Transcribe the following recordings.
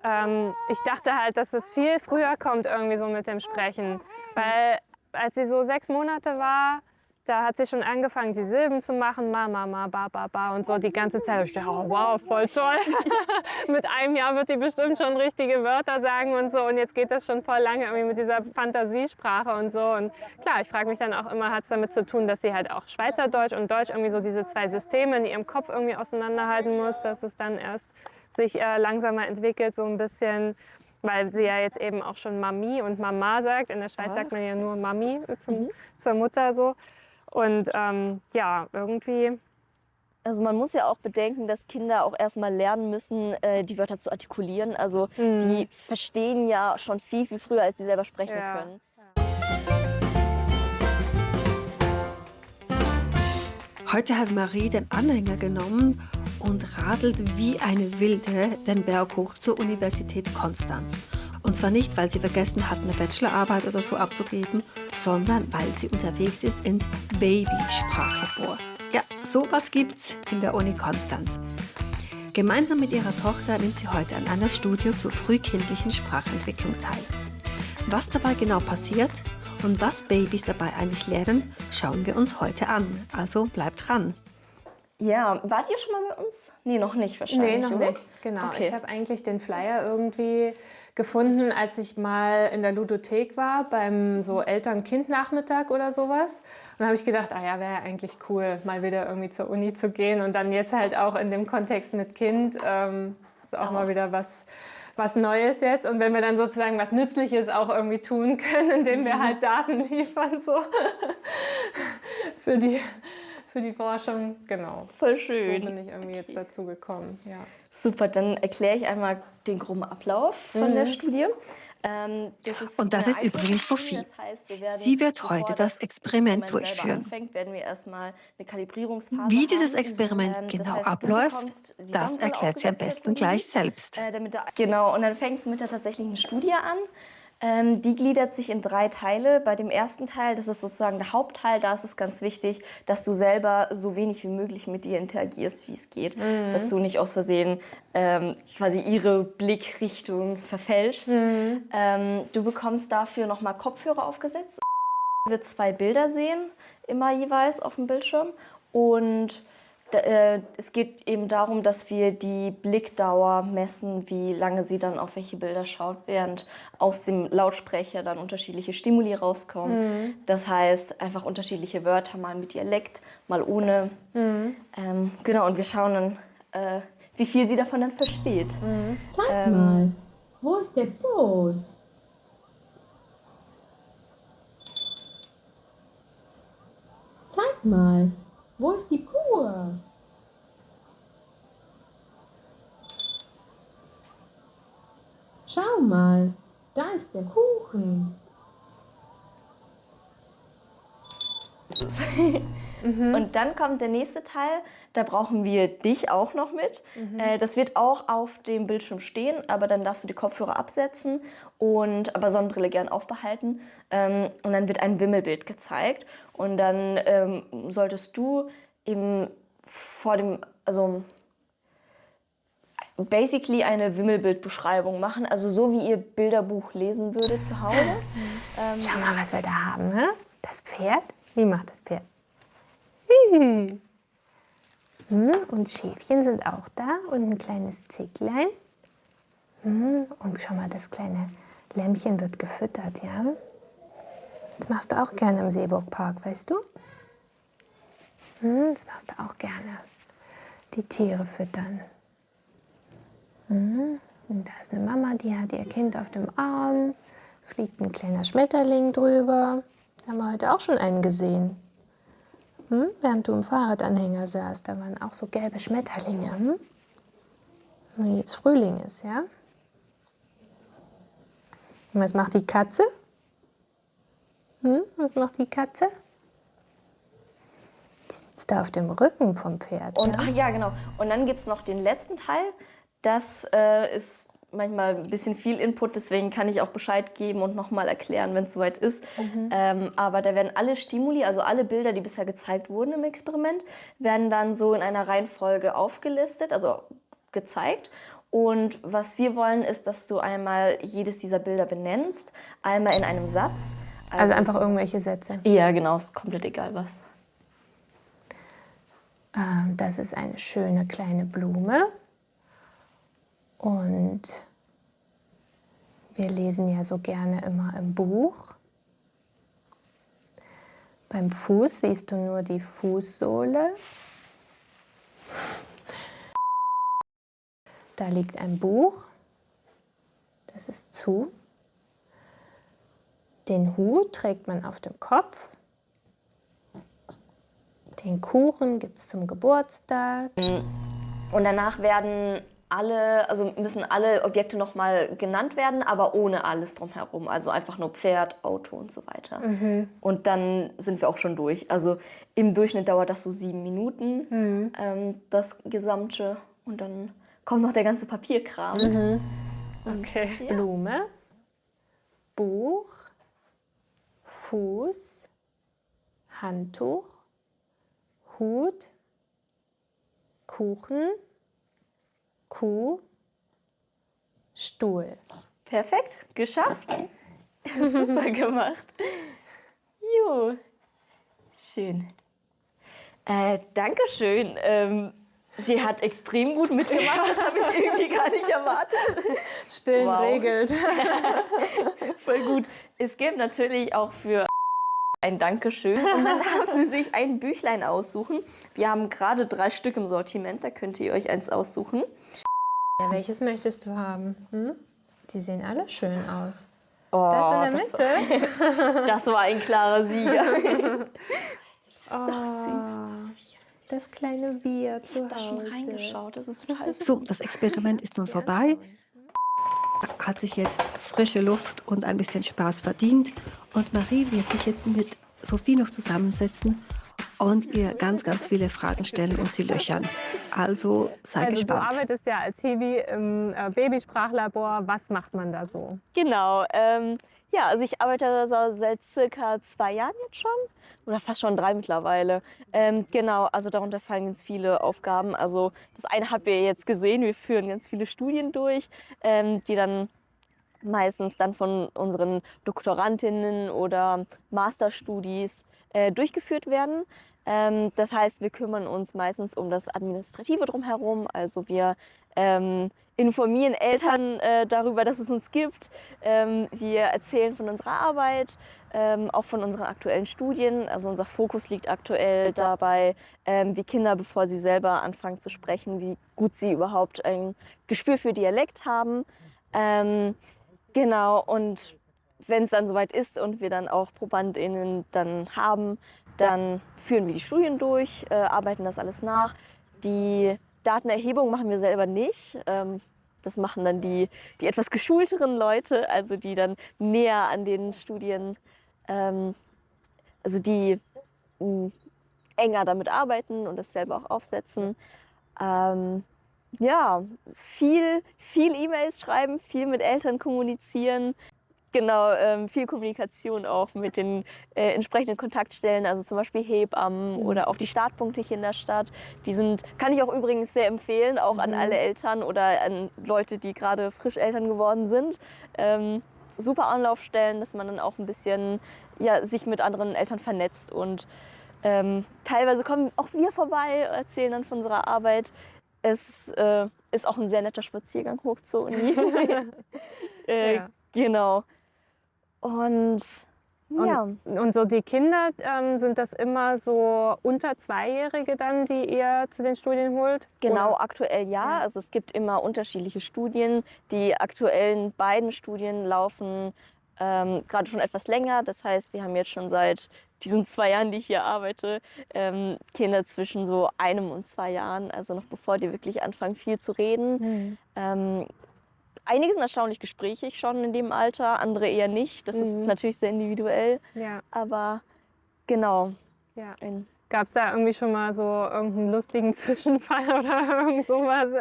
ich dachte halt, dass es viel früher kommt irgendwie so mit dem Sprechen. Weil als sie so 6 Monate war, da hat sie schon angefangen, die Silben zu machen, Mama, ma, ba, ba, ba und so die ganze Zeit. Ich dachte, oh, wow, voll toll. Mit einem Jahr wird die bestimmt schon richtige Wörter sagen und so. Und jetzt geht das schon voll lange irgendwie mit dieser Fantasiesprache und so. Und klar, ich frage mich dann auch immer, hat es damit zu tun, dass sie halt auch Schweizerdeutsch und Deutsch irgendwie so diese 2 Systeme in ihrem Kopf irgendwie auseinanderhalten muss, dass es dann erst sich langsamer entwickelt, so ein bisschen. Weil sie ja jetzt eben auch schon Mami und Mama sagt. In der Schweiz sagt man ja nur Mami zur Mutter so. Und ja, irgendwie. Also man muss ja auch bedenken, dass Kinder auch erstmal lernen müssen, die Wörter zu artikulieren. Also die verstehen ja schon viel, viel früher, als sie selber sprechen können. Heute hat Marie den Anhänger genommen und radelt wie eine Wilde den Berg hoch zur Universität Konstanz. Und zwar nicht, weil sie vergessen hat, eine Bachelorarbeit oder so abzugeben, sondern weil sie unterwegs ist ins Babysprachlabor. Ja, sowas gibt's in der Uni Konstanz. Gemeinsam mit ihrer Tochter nimmt sie heute an einer Studie zur frühkindlichen Sprachentwicklung teil. Was dabei genau passiert und was Babys dabei eigentlich lernen, schauen wir uns heute an. Also bleibt dran. Ja, wart ihr schon mal bei uns? Nee, noch nicht wahrscheinlich. Nee, noch oder? nicht. Genau. Okay. Ich habe eigentlich den Flyer irgendwie gefunden, als ich mal in der Ludothek war, beim so Eltern-Kind-Nachmittag oder sowas. Und da habe ich gedacht, ah ja, wäre ja eigentlich cool, mal wieder irgendwie zur Uni zu gehen. Und dann jetzt halt auch in dem Kontext mit Kind, ist auch mal wieder was Neues jetzt. Und wenn wir dann sozusagen was Nützliches auch irgendwie tun können, indem wir halt Daten liefern, so für die Forschung, genau. Voll schön. So bin ich irgendwie jetzt dazu gekommen, ja. Super, dann erkläre ich einmal den groben Ablauf von der Studie. Und das ist übrigens Sophie. Das heißt, Sie wird bevor heute das Experiment selber durchführen. Anfängt, werden wir erstmal eine Kalibrierungsphase Wie dieses haben. Experiment Das genau heißt, du abläuft, bekommst die das Sonnenbrille erklärt sie am aufgesetzt besten gleich selbst. Genau, und dann fängt es mit der tatsächlichen Studie an. Die gliedert sich in 3 Teile. Bei dem ersten Teil, das ist sozusagen der Hauptteil, da ist es ganz wichtig, dass du selber so wenig wie möglich mit ihr interagierst, wie es geht. Dass du nicht aus Versehen quasi ihre Blickrichtung verfälschst. Du bekommst dafür nochmal Kopfhörer aufgesetzt. Du wirst 2 Bilder sehen, immer jeweils auf dem Bildschirm. Und es geht eben darum, dass wir die Blickdauer messen, wie lange sie dann auf welche Bilder schaut, während aus dem Lautsprecher dann unterschiedliche Stimuli rauskommen. Das heißt, einfach unterschiedliche Wörter, mal mit Dialekt, mal ohne. Genau, und wir schauen dann, wie viel sie davon dann versteht. Zeig mal, wo ist der Fuß? Zeig mal, wo ist die Kuh? Schau mal, da ist der Kuchen. Und dann kommt der nächste Teil, da brauchen wir dich auch noch mit. Das wird auch auf dem Bildschirm stehen, aber dann darfst du die Kopfhörer absetzen aber Sonnenbrille gern aufbehalten. Und dann wird ein Wimmelbild gezeigt und dann solltest du eben basically eine Wimmelbildbeschreibung machen, also so wie ihr Bilderbuch lesen würdet zu Hause. Schau mal, was wir da haben, ne? Das Pferd. Wie macht das Pferd? Und Schäfchen sind auch da und ein kleines Zicklein. Und schau mal, das kleine Lämmchen wird gefüttert, ja? Das machst du auch gerne im Seeburgpark, weißt du? Das machst du auch gerne. Die Tiere füttern. Und da ist eine Mama, die hat ihr Kind auf dem Arm. Fliegt ein kleiner Schmetterling drüber. Da haben wir heute auch schon einen gesehen. Während du im Fahrradanhänger saßt, da waren auch so gelbe Schmetterlinge. Wenn jetzt Frühling ist, ja? Und was macht die Katze? Was macht die Katze? Die sitzt da auf dem Rücken vom Pferd. Und ja? ach ja, genau. Und dann gibt es noch den letzten Teil. Das ist manchmal ein bisschen viel Input, deswegen kann ich auch Bescheid geben und nochmal erklären, wenn es soweit ist. Aber da werden alle Stimuli, also alle Bilder, die bisher gezeigt wurden im Experiment, werden dann so in einer Reihenfolge aufgelistet, also gezeigt. Und was wir wollen, ist, dass du einmal jedes dieser Bilder benennst, einmal in einem Satz. Also einfach irgendwelche Sätze. Ja, genau, ist komplett egal was. Das ist eine schöne kleine Blume. Und wir lesen ja so gerne immer im Buch. Beim Fuß siehst du nur die Fußsohle. Da liegt ein Buch. Das ist zu. Den Hut trägt man auf dem Kopf. Den Kuchen gibt es zum Geburtstag. Und danach müssen alle Objekte nochmal genannt werden, aber ohne alles drumherum. Also einfach nur Pferd, Auto und so weiter. Und dann sind wir auch schon durch. Also im Durchschnitt dauert das so 7 Minuten, das Gesamte. Und dann kommt noch der ganze Papierkram. Okay. Ja. Blume, Buch, Fuß, Handtuch, Hut, Kuchen, Kuh, Stuhl. Perfekt, geschafft. Super gemacht. Jo, schön. Dankeschön. Sie hat extrem gut mitgemacht, das habe ich irgendwie gar nicht erwartet. Stillen regelt. Voll gut. Es gibt natürlich auch für ein Dankeschön und dann darf sie sich ein Büchlein aussuchen. Wir haben gerade 3 Stück im Sortiment, da könnt ihr euch eins aussuchen. Ja, welches möchtest du haben? Die sehen alle schön aus. Oh, das in der Mitte? Das war ein klarer Sieger. Das kleine Bier Ich habe da schon reingeschaut, das ist total So, das Experiment ist nun vorbei. Hat sich jetzt frische Luft und ein bisschen Spaß verdient. Und Marie wird sich jetzt mit Sophie noch zusammensetzen und ihr ganz, ganz viele Fragen stellen und sie löchern. Also sei gespannt. Du arbeitest ja als Hiwi im Babysprachlabor. Was macht man da so? Genau. Ja, also ich arbeite seit circa 2 Jahren jetzt schon. Oder fast schon 3 mittlerweile. Genau, also darunter fallen ganz viele Aufgaben. Also das eine habt ihr jetzt gesehen, wir führen ganz viele Studien durch, die dann meistens dann von unseren Doktorandinnen oder Masterstudis durchgeführt werden. Das heißt, wir kümmern uns meistens um das Administrative drumherum. Also wir informieren Eltern darüber, dass es uns gibt. Wir erzählen von unserer Arbeit, auch von unseren aktuellen Studien. Also unser Fokus liegt aktuell dabei, wie Kinder, bevor sie selber anfangen zu sprechen, wie gut sie überhaupt ein Gespür für Dialekt haben. Genau, und wenn es dann soweit ist und wir dann auch ProbandInnen dann haben, dann führen wir die Studien durch, arbeiten das alles nach. Die Datenerhebung machen wir selber nicht. Das machen dann die etwas geschulteren Leute, also die dann näher an den Studien, also die enger damit arbeiten und das selber auch aufsetzen. Ja, viel E-Mails schreiben, viel mit Eltern kommunizieren. Genau, viel Kommunikation auch mit den entsprechenden Kontaktstellen, also zum Beispiel Hebammen oder auch die Startpunkte hier in der Stadt. Kann ich auch übrigens sehr empfehlen, auch an alle Eltern oder an Leute, die gerade frisch Eltern geworden sind. Super Anlaufstellen, dass man dann auch ein bisschen sich mit anderen Eltern vernetzt. Und teilweise kommen auch wir vorbei, erzählen dann von unserer Arbeit. Es ist auch ein sehr netter Spaziergang hoch zur Uni. Ja. Genau. Und so die Kinder, sind das immer so unter 2-Jährige dann, die ihr zu den Studien holt? Genau, Oder? aktuell ja. Also es gibt immer unterschiedliche Studien. Die aktuellen beiden Studien laufen gerade schon etwas länger. Das heißt, wir haben jetzt schon seit diesen 2 Jahren, die ich hier arbeite, Kinder zwischen so 1 und 2 Jahren, also noch bevor die wirklich anfangen, viel zu reden. Einige sind erstaunlich gesprächig schon in dem Alter, andere eher nicht. Das ist natürlich sehr individuell. Ja. Aber genau. Ja. Gab es da irgendwie schon mal so irgendeinen lustigen Zwischenfall oder irgend sowas?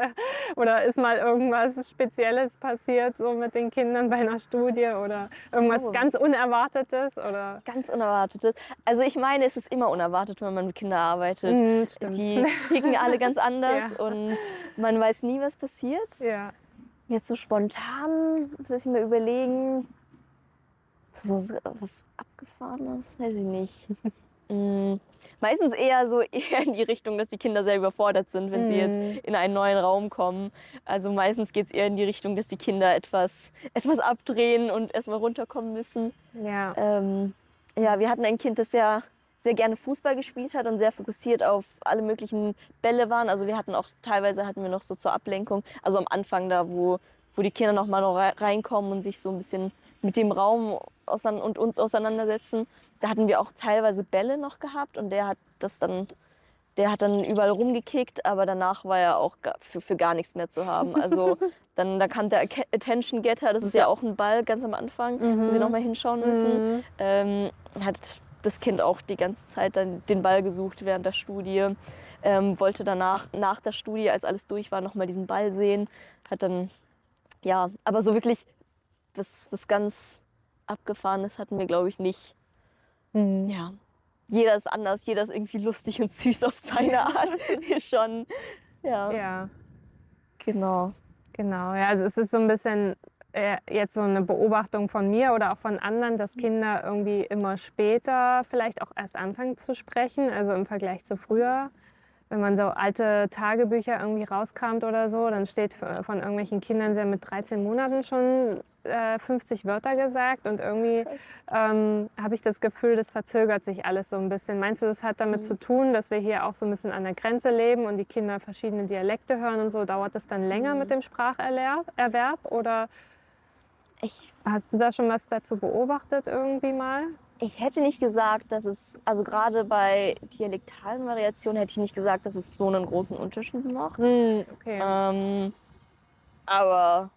Oder ist mal irgendwas Spezielles passiert so mit den Kindern bei einer Studie oder irgendwas ganz Unerwartetes? Oder? Ganz Unerwartetes. Also ich meine, es ist immer unerwartet, wenn man mit Kindern arbeitet. Stimmt. Die ticken alle ganz anders und man weiß nie, was passiert. Ja. Jetzt so spontan, muss ich mir überlegen, so was Abgefahrenes, weiß ich nicht. Meistens eher in die Richtung, dass die Kinder sehr überfordert sind, wenn sie jetzt in einen neuen Raum kommen. Also meistens geht es eher in die Richtung, dass die Kinder etwas abdrehen und erstmal runterkommen müssen. Ja. Ja, wir hatten ein Kind, das ja sehr gerne Fußball gespielt hat und sehr fokussiert auf alle möglichen Bälle waren. Also teilweise hatten wir noch so zur Ablenkung, also am Anfang da, wo die Kinder noch mal reinkommen und sich so ein bisschen mit dem Raum und uns auseinandersetzen. Da hatten wir auch teilweise Bälle noch gehabt und der hat dann überall rumgekickt, aber danach war er auch für gar nichts mehr zu haben. Also da kam der Attention Getter, das ist ja auch ein Ball ganz am Anfang, wo sie noch mal hinschauen müssen. Hat das Kind auch die ganze Zeit dann den Ball gesucht während der Studie. Wollte danach, nach der Studie, als alles durch war, noch mal diesen Ball sehen. Hat dann, ja, aber so wirklich was ganz Abgefahrenes hatten wir, glaube ich, nicht. Ja. Jeder ist anders, jeder ist irgendwie lustig und süß auf seine Art. Ist schon, Ja. Genau. Genau, ja, also es ist so ein bisschen jetzt so eine Beobachtung von mir oder auch von anderen, dass Kinder irgendwie immer später vielleicht auch erst anfangen zu sprechen, also im Vergleich zu früher. Wenn man so alte Tagebücher irgendwie rauskramt oder so, dann steht von irgendwelchen Kindern, sie haben mit 13 Monaten schon 50 Wörter gesagt und irgendwie habe ich das Gefühl, das verzögert sich alles so ein bisschen. Meinst du, das hat damit zu tun, dass wir hier auch so ein bisschen an der Grenze leben und die Kinder verschiedene Dialekte hören und so? Dauert das dann länger mit dem Spracherwerb oder hast du da schon was dazu beobachtet irgendwie mal? Ich hätte nicht gesagt, dass also gerade bei dialektalen Variationen hätte ich nicht gesagt, dass es so einen großen Unterschied macht. Okay. Aber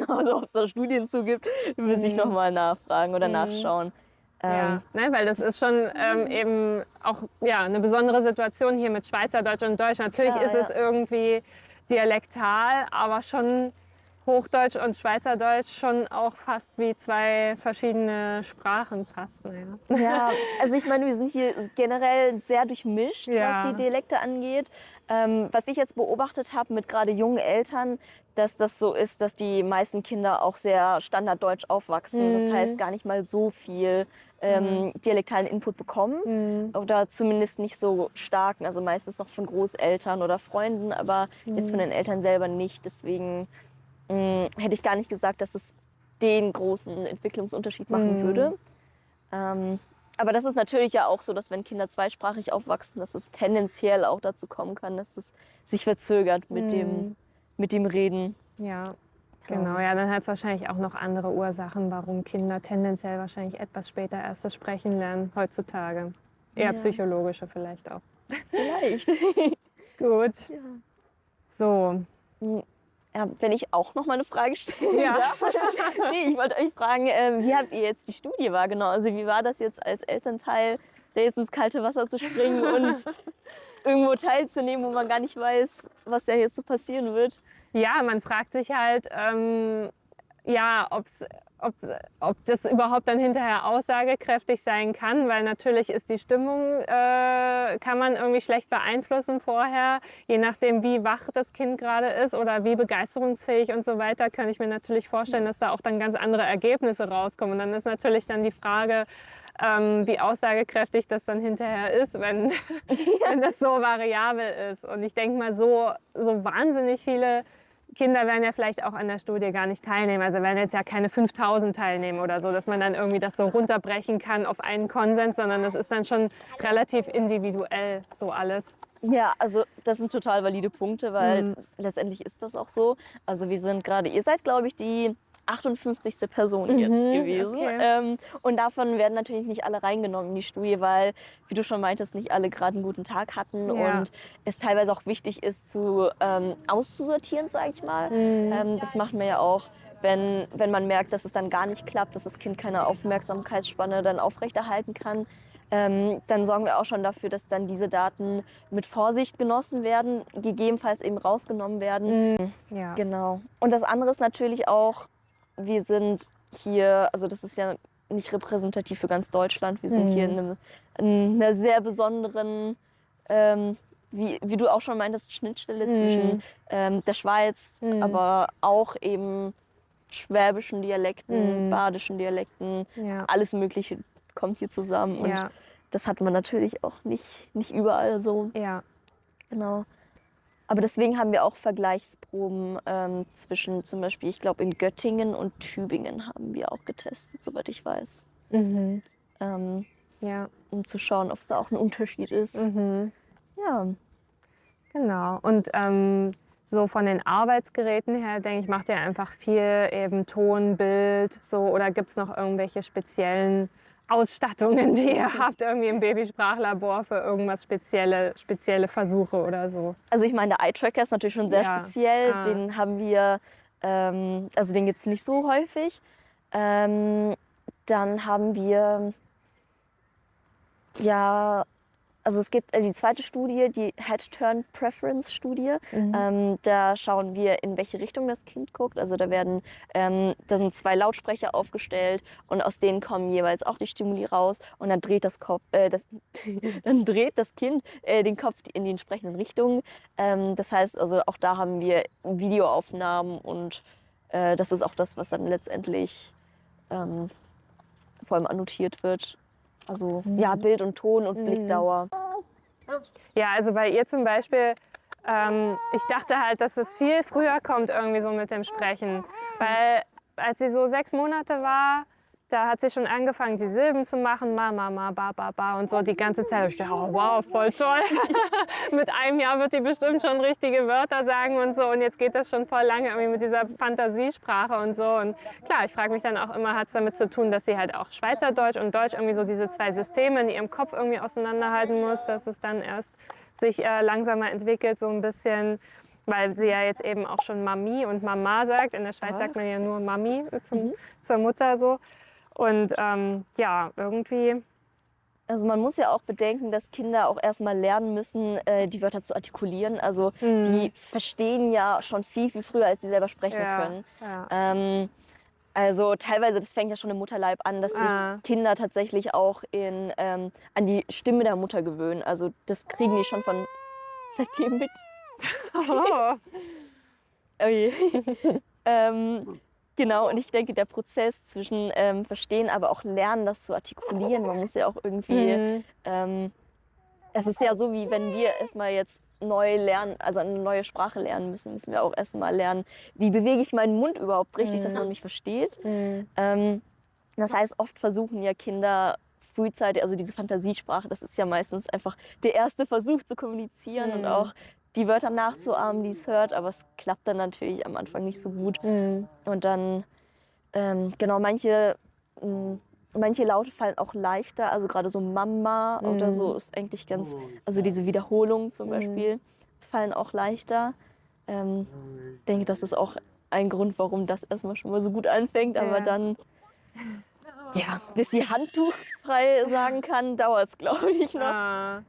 also ob es da Studien zu gibt, müsste ich noch mal nachfragen oder nachschauen. Ja, ne, weil das ist schon eben auch eine besondere Situation hier mit Schweizerdeutsch und Deutsch. Natürlich ist es irgendwie dialektal, aber schon Hochdeutsch und Schweizerdeutsch schon auch fast wie zwei verschiedene Sprachen fast. Ja, also ich meine, wir sind hier generell sehr durchmischt, was die Dialekte angeht. Was ich jetzt beobachtet habe mit gerade jungen Eltern, dass das so ist, dass die meisten Kinder auch sehr standarddeutsch aufwachsen. Das heißt, gar nicht mal so viel dialektalen Input bekommen oder zumindest nicht so starken. Also meistens noch von Großeltern oder Freunden, aber jetzt von den Eltern selber nicht. Deswegen hätte ich gar nicht gesagt, dass es den großen Entwicklungsunterschied machen würde. Aber das ist natürlich ja auch so, dass wenn Kinder zweisprachig aufwachsen, dass es tendenziell auch dazu kommen kann, dass es sich verzögert mit dem Reden. Ja, genau. Ja, dann hat es wahrscheinlich auch noch andere Ursachen, warum Kinder tendenziell wahrscheinlich etwas später erst das Sprechen lernen heutzutage. Eher psychologische vielleicht auch. Vielleicht. Gut. Ja. So. Ja, wenn ich auch noch mal eine Frage stellen darf. Nee, ich wollte euch fragen, wie habt ihr jetzt die Studie wahrgenommen? Also wie war das jetzt als Elternteil, da jetzt ins kalte Wasser zu springen und irgendwo teilzunehmen, wo man gar nicht weiß, was denn jetzt so passieren wird? Ja, man fragt sich halt, ob das überhaupt dann hinterher aussagekräftig sein kann, weil natürlich ist die Stimmung, kann man irgendwie schlecht beeinflussen vorher. Je nachdem, wie wach das Kind gerade ist oder wie begeisterungsfähig und so weiter, kann ich mir natürlich vorstellen, dass da auch dann ganz andere Ergebnisse rauskommen. Und dann ist natürlich dann die Frage, wie aussagekräftig das dann hinterher ist, wenn das so variabel ist. Und ich denke mal, so wahnsinnig viele Kinder werden ja vielleicht auch an der Studie gar nicht teilnehmen. Also werden jetzt ja keine 5000 teilnehmen oder so, dass man dann irgendwie das so runterbrechen kann auf einen Konsens, sondern das ist dann schon relativ individuell so alles. Ja, also das sind total valide Punkte, weil letztendlich ist das auch so. Also ihr seid, glaube ich, die 58. Person jetzt gewesen. Okay. Und davon werden natürlich nicht alle reingenommen in die Studie, weil, wie du schon meintest, nicht alle gerade einen guten Tag hatten und es teilweise auch wichtig ist, auszusortieren, sage ich mal. Das machen wir ja auch, wenn man merkt, dass es dann gar nicht klappt, dass das Kind keine Aufmerksamkeitsspanne dann aufrechterhalten kann. Dann sorgen wir auch schon dafür, dass dann diese Daten mit Vorsicht genossen werden, gegebenenfalls eben rausgenommen werden. Ja. Genau. Und das andere ist natürlich auch, wir sind hier, also das ist ja nicht repräsentativ für ganz Deutschland, wir sind hier in einer sehr besonderen wie du auch schon meintest, Schnittstelle zwischen der Schweiz, aber auch eben schwäbischen Dialekten, badischen Dialekten, Ja. alles Mögliche kommt hier zusammen. Und Ja. das hat man natürlich auch nicht überall so. Ja. Genau. Aber deswegen haben wir auch Vergleichsproben zwischen zum Beispiel, ich glaube in Göttingen und Tübingen haben wir auch getestet, soweit ich weiß. Ja. Um zu schauen, ob es da auch ein Unterschied ist. Ja. Genau. Und so von den Arbeitsgeräten her, denke ich, macht ihr einfach viel eben Ton, Bild, so, oder gibt es noch irgendwelche speziellen Ausstattungen, die ihr habt, irgendwie im Babysprachlabor für irgendwas spezielle Versuche oder so? Also ich meine, der Eye-Tracker ist natürlich schon sehr Ja. speziell. Ah. Den haben wir, also den gibt es nicht so häufig. Dann haben wir, ja, also es gibt die zweite Studie, die Head-Turn-Preference-Studie. Da schauen wir, in welche Richtung das Kind guckt. Also da sind 2 Lautsprecher aufgestellt und aus denen kommen jeweils auch die Stimuli raus. Und dann dreht das Kind den Kopf in die entsprechenden Richtungen. Das heißt, also auch da haben wir Videoaufnahmen und das ist auch das, was dann letztendlich vor allem annotiert wird. Also ja, Bild und Ton und Blickdauer. Ja, also bei ihr zum Beispiel, ich dachte halt, dass es viel früher kommt irgendwie so mit dem Sprechen. Weil als sie so 6 Monate war, da hat sie schon angefangen, die Silben zu machen, ma, ma, ma, ba, ba, ba und so die ganze Zeit. Ich dachte, oh, wow, voll toll. Mit einem Jahr wird die bestimmt schon richtige Wörter sagen und so. Und jetzt geht das schon voll lange irgendwie mit dieser Fantasiesprache und so. Und klar, ich frage mich dann auch immer, hat es damit zu tun, dass sie halt auch Schweizerdeutsch und Deutsch irgendwie so diese 2 Systeme in ihrem Kopf irgendwie auseinanderhalten muss, dass es dann erst sich langsamer entwickelt, so ein bisschen. Weil sie ja jetzt eben auch schon Mami und Mama sagt. In der Schweiz sagt man ja nur Mami zur Mutter so. Und ja, irgendwie. Also man muss ja auch bedenken, dass Kinder auch erstmal lernen müssen, die Wörter zu artikulieren. Also die verstehen ja schon viel, viel früher, als sie selber sprechen können. Ja. Also teilweise, das fängt ja schon im Mutterleib an, dass sich Kinder tatsächlich auch an die Stimme der Mutter gewöhnen. Also das kriegen die schon von seitdem mit. Oh. Oh je. Genau, und ich denke, der Prozess zwischen Verstehen, aber auch Lernen, das zu artikulieren, man muss ja auch irgendwie, es ist ja so, wie wenn wir erstmal jetzt neu lernen, also eine neue Sprache lernen müssen, müssen wir auch erstmal lernen, wie bewege ich meinen Mund überhaupt richtig, dass man mich versteht. Das heißt, oft versuchen ja Kinder frühzeitig, also diese Fantasiesprache, das ist ja meistens einfach der erste Versuch zu kommunizieren und auch die Wörter nachzuahmen, die es hört, aber es klappt dann natürlich am Anfang nicht so gut. Und dann, genau, manche Laute fallen auch leichter, also gerade so Mama oder so ist eigentlich ganz, also diese Wiederholungen zum Beispiel fallen auch leichter. Ich denke, das ist auch ein Grund, warum das erstmal schon mal so gut anfängt, aber dann, ja, bis sie Handtuch frei sagen kann, dauert es, glaube ich, noch. Ah.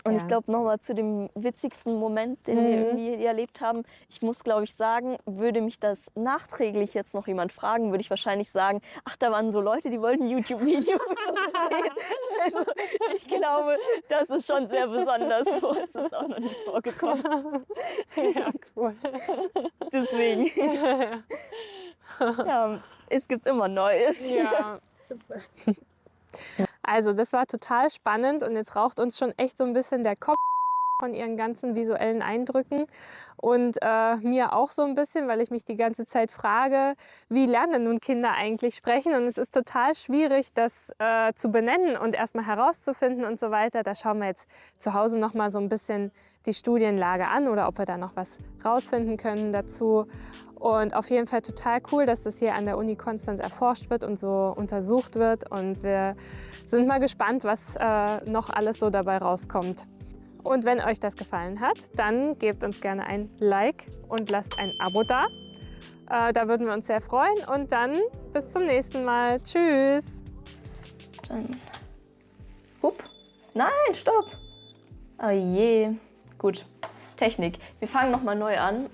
Und ich glaube, nochmal zu dem witzigsten Moment, den wir irgendwie erlebt haben. Ich muss, glaube ich, sagen, würde mich das nachträglich jetzt noch jemand fragen, würde ich wahrscheinlich sagen, ach, da waren so Leute, die wollten ein YouTube-Video mit uns drehen. Also ich glaube, das ist schon sehr besonders. So ist es auch noch nicht vorgekommen. Ja, cool. Deswegen. Ja, es gibt immer Neues. Ja. Also das war total spannend und jetzt raucht uns schon echt so ein bisschen der Kopf von ihren ganzen visuellen Eindrücken und mir auch so ein bisschen, weil ich mich die ganze Zeit frage, wie lernen nun Kinder eigentlich sprechen, und es ist total schwierig, das zu benennen und erstmal herauszufinden und so weiter. Da schauen wir jetzt zu Hause noch mal so ein bisschen die Studienlage an oder ob wir da noch was rausfinden können dazu. Und auf jeden Fall total cool, dass das hier an der Uni Konstanz erforscht wird und so untersucht wird. Und wir sind mal gespannt, was noch alles so dabei rauskommt. Und wenn euch das gefallen hat, dann gebt uns gerne ein Like und lasst ein Abo da. Da würden wir uns sehr freuen. Und dann bis zum nächsten Mal. Tschüss. Dann. Hup. Nein, stopp. Oh je. Gut. Technik. Wir fangen nochmal neu an.